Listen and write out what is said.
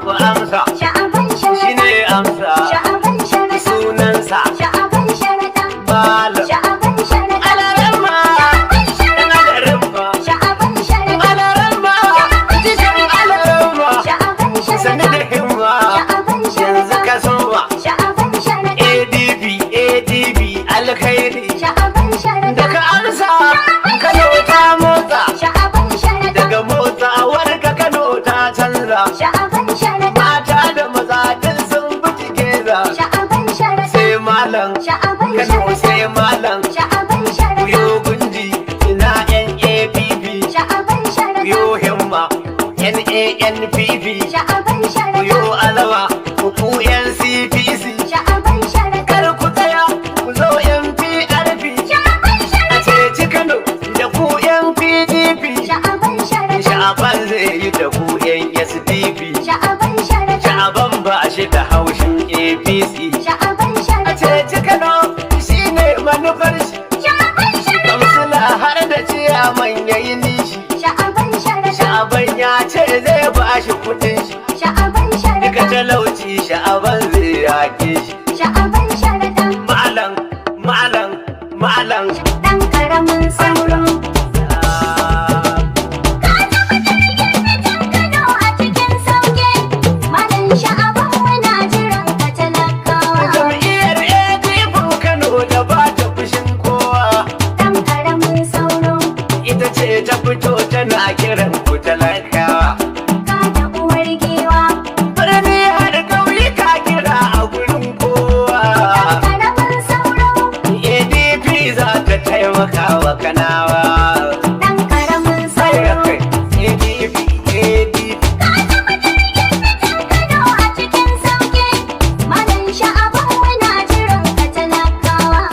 Ku amsa. Sha'aban Shi Sharaɗa. ne amsa. Sha'aban Sharaɗa. Sunansa. Sha'aban Sharaɗa. Malam. Sha'aban Sharaɗa. Alaramma. Sha'aban Sharaɗa. Alaramma. Sha'aban Sharaɗa. Alaramma. Jishin alaramma. Sha'aban Sani da Sharaɗa. himma. Sha'aban Yanzu Sharaɗa. ka soma. Sha'aban Sharaɗa. ADP, ADP, alkhairi. Sha'aban Sharaɗa. Daga amsa, Kano ta motsa. Sha'aban Sharaɗa. Daga motsawar ka Kano ta canza. Sha'aban Sharaɗa. Mata da maza duk sun bi together. Sha'aban Sharaɗa. Sai malam, Sha'aban Kano Sharaɗa. sai malam. Sha'aban Sharaɗa. Yo gunji, ina NAPP. Sha'aban Sharaɗa. Yo himma, NANPP. Sha'aban Sharaɗa. Yo alawa, ku NCPC. Sha'aban Sharaɗa. Kar ku tsaya, ku zo NPRP. Sha'aban A Sharaɗa. ceci Kano da ku NPDP. Sha'aban Sharaɗa. Sha'aban zai yi da ku SDP. Sha'aban Sharaɗa. Sha'aban ba shi da haushin APC. Sha'aban A Sharaɗa. ceci Kano shi ne manufar shi. Sha'aban Sharaɗa. Kamsila har da ciyaman ya yi nishi. Sha'aban Sharaɗa. Sha'aban ya ce zai ba shi kudin shi. Sha'aban Duka Sharaɗa. talauci sha'aban zai yaƙe shi. Sha'aban Sharaɗa. Malam, malam, malam. Ɗan ƙaramin sauro. Ka zama jirgin fitan Kano a cikin sauƙi. Malam Sha'aban muna jiran ka talakawa. Jam'iyyar ADP Kano da ba ta fushin kowa. Ɗan ƙaramin sauro. Ita ce ta fito tana kiran ku talakawa. Ka da uwar giwa. Birni har ƙauyuka kira a gurin kowa. Ɗan ƙaramin sauro. ADP za ta taimaka wa kanawa.